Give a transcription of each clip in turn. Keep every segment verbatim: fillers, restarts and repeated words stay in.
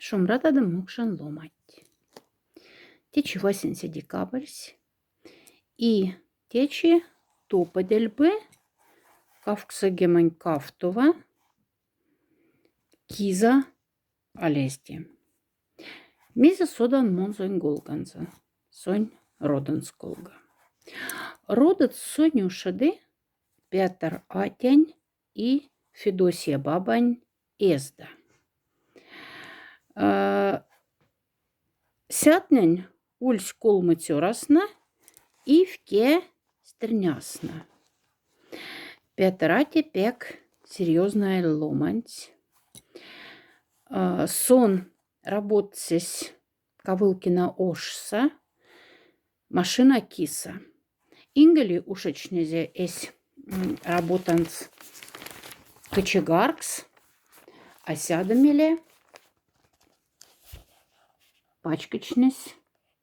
Шумбратада мокшен ломать. Течи васенце декабрьсь. И течи топодяльбы кавксогемонь кавтова киза алезди. Мезе содан мон сонь голганза, сонь родонс голга. Родот сонь ушеди Пятор атянь и Федосия бабань эзда. Э, сятнень ульсь колмы цёрасна и вке стрнясна. Пятор атя пяк серьёзнай ломаньсь. Э, сон работсесь Ковылкина ошса машина кисса. Инголи ушечнезе эсь, м, работанц кочегаркс, а сяда меле пачкачнесь,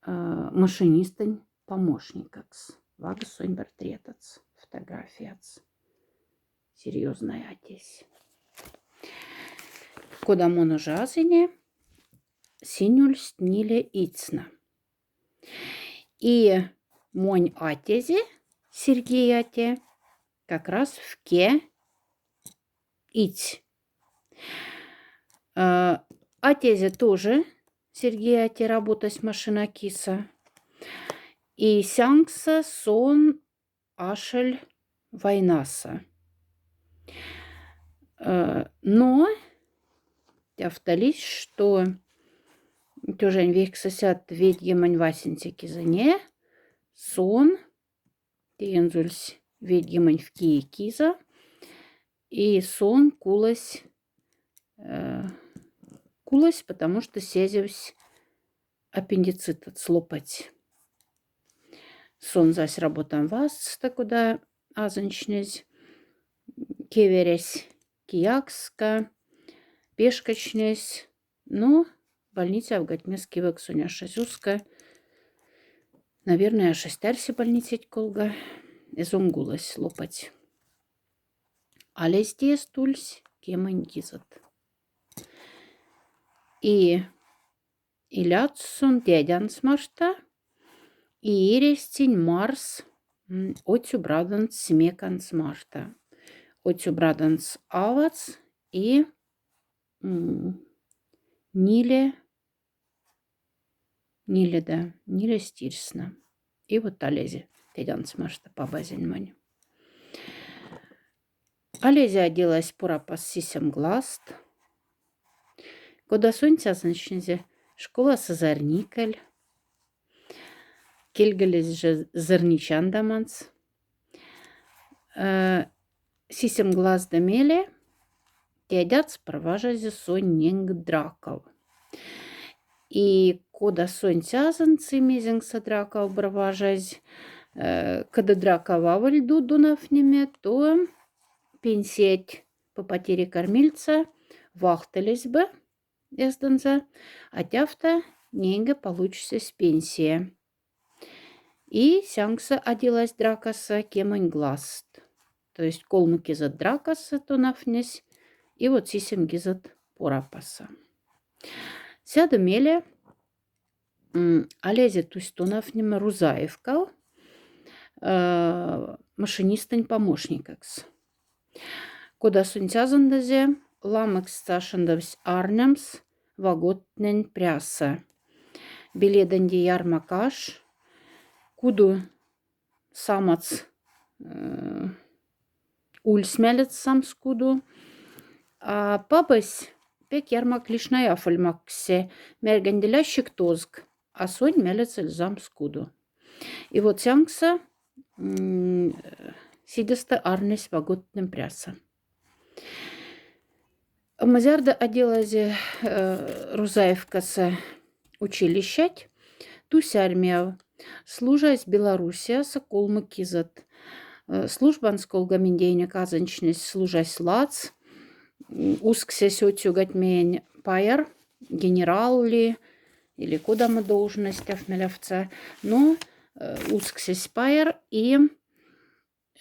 э, машинистонь помощникокс. Вага сонь портретац, фотографияц. Серьёзнай атясь. Кода мон ужа азине, синь ульсть ниле ицна. И монь атязе, Сергей атя, как раз вке иц. Э, атязе тоже, Сергей атя, работась машина кисса. И сянкса сон ашель войнаса. Э, но тяфтались, что тёжань векса сят ведьгемонь васенце кизане сон, теензулсь ведьгемонь вкие киза, и сон кулась, э, кулась, потому что сязевсь аппендицитат слопать. Сон зась работан вастста, кода азынчнезь, кеверясь киякска, пешкачнезь, но больницяв гатьмес кивок сонь ашась уска. Наверное, ашась тарси больницять колга, эзон кулась слопать. Алезди эст ульсь кемонь кизот. И иляц сон дядянц маршта, и эрястень марс, м, отцю брадонц смеканц маршта. Отцю брадонц авац и, м, ниле, ниле да, ниле стирсна. И вот алезе дядянц маршта пабазень монь. Алезе аделась порапас сисем глазт. Кода сонь сязынчнезе школаса зарникель. Кельгелесь жа зарни чандаманц. Э, сисем глазда меле дядяц браважазе сонь ненг дракав. И кода сонь сязынц и мезенкса дракав браважазь, э, кода дракав аволь ду донафнеме, то пенсиять по потере кормильца вахтылесь бы эздонза, а тяфта ненге получсесь пенсия. И сянкса аделась дракаса кемонь глазт. То есть колмы кизот дракаса тонафнесь, и вот сисем кизот порапаса. Сяда меле, м, алезе тусь тонафнеме Рузаевкав, э, машинистонь помощникокс. Кода сонь сязындазе, ламокстса ашындовсь арнямс ваготтнень пряса. Беледонди ярмак аш, куду самац, э, ульсь мялец самс куду. А пабась пяк ярмак лишнай афоль макссе, мярганделя сиктозк, а сонь мялецель самс куду. И вот сянкса, м, сидеста арнесь ваготтнень пряса. Мзярда аделазе, э, Рузаевкаса училищать, тусь армияв, служась Белоруссияса колмы кизот. Э, службанц колга миндейнек азынчнесь служась лац, м, усксесь отсюгать мень паяр, генерал ли, или кодамо должность афмелявца. Но, э, усксесь паяр и,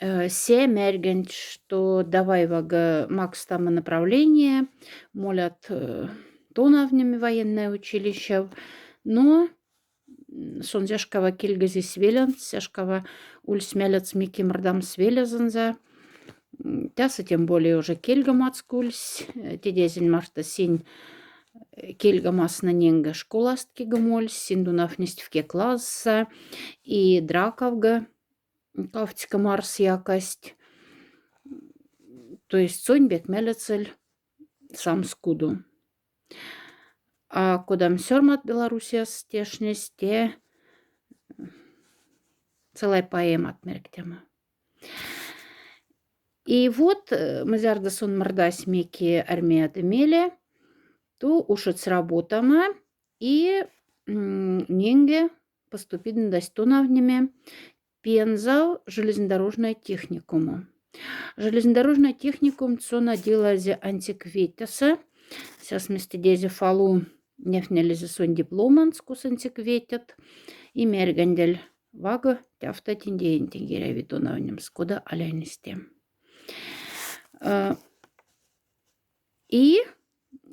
э, се мяргонть, что давай вага макстама направление, молят, э, тонавнеме военное училищев. Но сон сяшкава кельгезис велянц, сяшкава ульс мялец мики мырдамс велязонза. Тяса тем более уже кельга мацк ульс. Тедезень марта синь кельга масна ненге школаст кигомольс, синь дунавнесть вке класса, и дракавга кафтска марс якасть. То есть сонь бек мялецель самс куду. А кодам сёрмат Белоруссияс тешнесть, те целай поэмат мярьктяма. И вот, э, мзярда сон мырдась меки армияды меле, то ушед с работама и ненге поступидындась тонавнеме Пенза железнодорожное техникуму. Железнодорожное техникум сон аделазе антикветяса. Сяс местедезе фалу няфнялизе сон дипломанц кус антикветят. И мярьгандель вага тяфта тинде интегеряви тонавнемс, кода аляйнесте. Э, И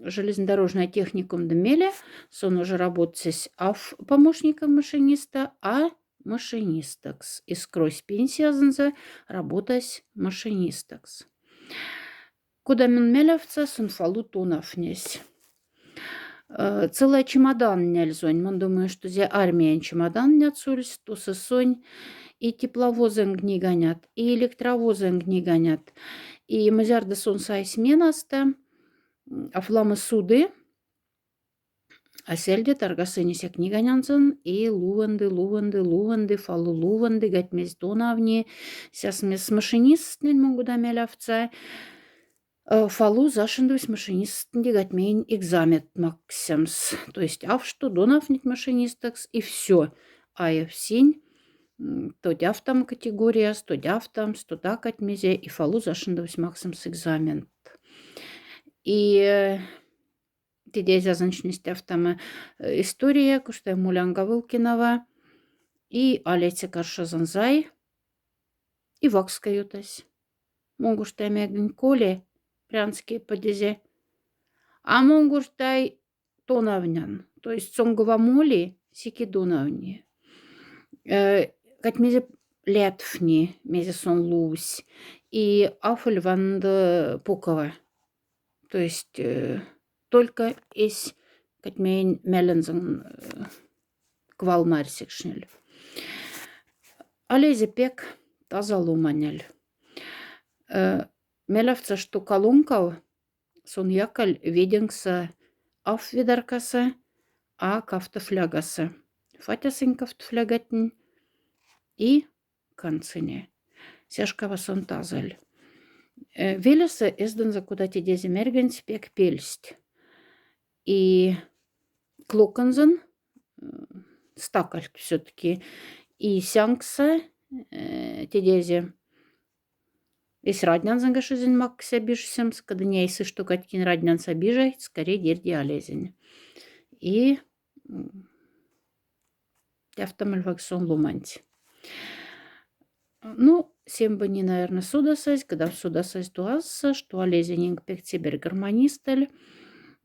железнодорожный техникум ды меле сон уже работсесь аф помощником машиниста, а машинистокс. И скрозь пенсиязынза работась машинистокс. Кода мен мялявца, сон фалу тонавнесь. Э, целая чемодан няльзонь. Мон думаю, что зе армиянь чемодан няцульс, то сысонь и тепловозонг книганят, и электровозонг книганят. И мзярда сон сайсь менаста, афламы суды, а сельде таргасынесе книганянзон, и лувонды, лувонды, лувонды, фалу лувонды, гатьмезь тонавни, сясмес машинистнень могу да мялявца. Э, фалу зашендусь машинистнде гатьмень экзамен максемс. То есть аф что донавнить машинистокс, и всё. А и всинь, м, то дяфтам категорияс, то дяфтамс, то дакать мезе, и фалу зашендусь максемс экзамен. И, э, тедезь азынчнестявтама, э, история, куштай мулянга Вылкинова, и алеце каршазан зай, и вакска ютась. Мон гуштай мягонь коле, прянске подезе. А мон гуштай тонавнян. То есть сонгова моли, сики донавни. Э, кать мезе лятфни, мезе сон лусь. И афоль ванды пукова. То есть, э, только эсь кать мень мялянзан, э, квал марсекшнель. Алезе пек таза ломанель. Э, мялявца, что колонкав сон якаль веденкса аф ведаркаса, а кафта флягаса. Фатясынь кафта флягатнь и канцыне. Сяшкава сон тазаль. Э, велеса эздонза, кода тедезе мярьганьс, пек пельсть. И клоконзон, м, стакальть всё-таки. И сянкса, э, тедезе эсь раднянзон гашизень макса бижсемс, кода няйсы, что катькин раднянса бижайт, скорей дерди алезень. И, м, тяфтамоль ваксон ломанть. Ну, сембо ни, наверно, содасазь, кода содасазь туазса, что алезень инг пек цебярь гармонистоль.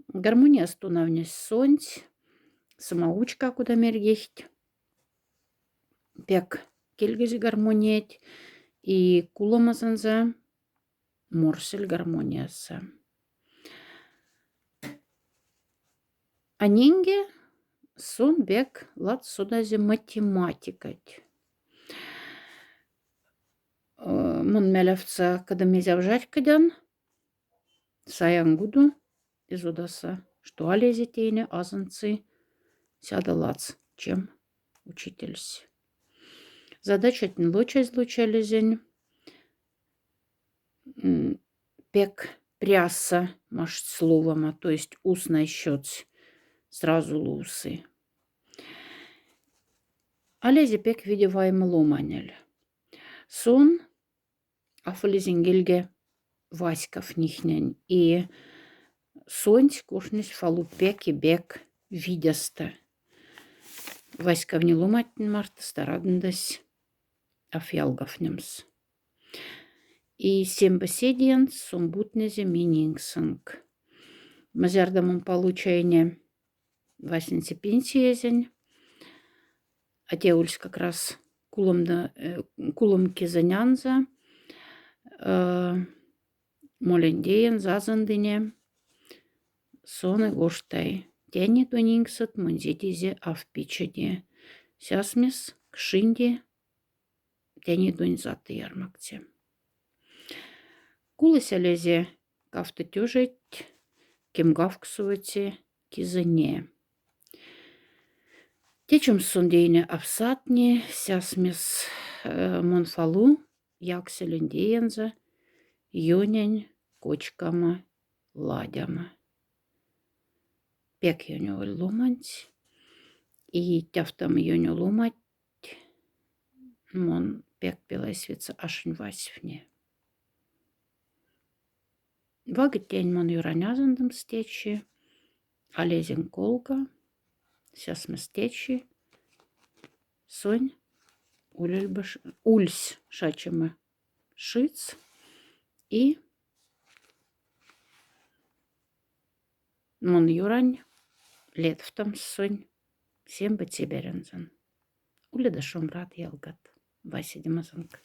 Гармонияс тонавнесь сонть, самоучка, кода мярьгихть. Пек кельгизе гармониять, и куломазонза морсиль гармонияса. А нинге сон пек ладс содазе математикать. Э, мон мялявца, кода мезе вжарькодян, саян гуду, и содаса, что алезе тейне азынцы сяда ладс, чем учительсь. Задачатнень лочазь лочалезень, м, пек пряса маштсь лувома, то есть устнай счётсь сразу лувсы. Алезе пек виде вайма ломанель. Сон афолиз ингельге васьков нихнень, и сонть кушнись фалу пек и пек видяста. Васьковни ломаттнень марта старадындась афъялгавнемс. И сембо седиянц сон бутнезе минингсынк. Мзярда мон получайне васенце пенсиязень. А те ульсь как раз кулом да, э, кулом кизонянза, э, молендеен зазындыне. Соне гожтай: тяни дунинксот монзедизе авпичеди. Сясмес кшинди тяни дунь заты ярмактьсе. Кулысь алезе кафта тёжеть, кемгавксовоце кизоне. Течемс сон дейне авсатни, сясмес, э, мон фалу якселендеенза ёнянь кочкама ладяма. Пяк ёню оль ломанть, и тяфтама ёню ломать мон пяк пелайсвитса ашень васьфне. Вагытень мон юрань азындомс течи, алезень колга, сясмес течи, сонь улельбыш-, ульсь шачема шиц, и мон юрань летфтомс сонь сембе цебярензон. Уледа шумбрат, ялгат. Васиди мазонк.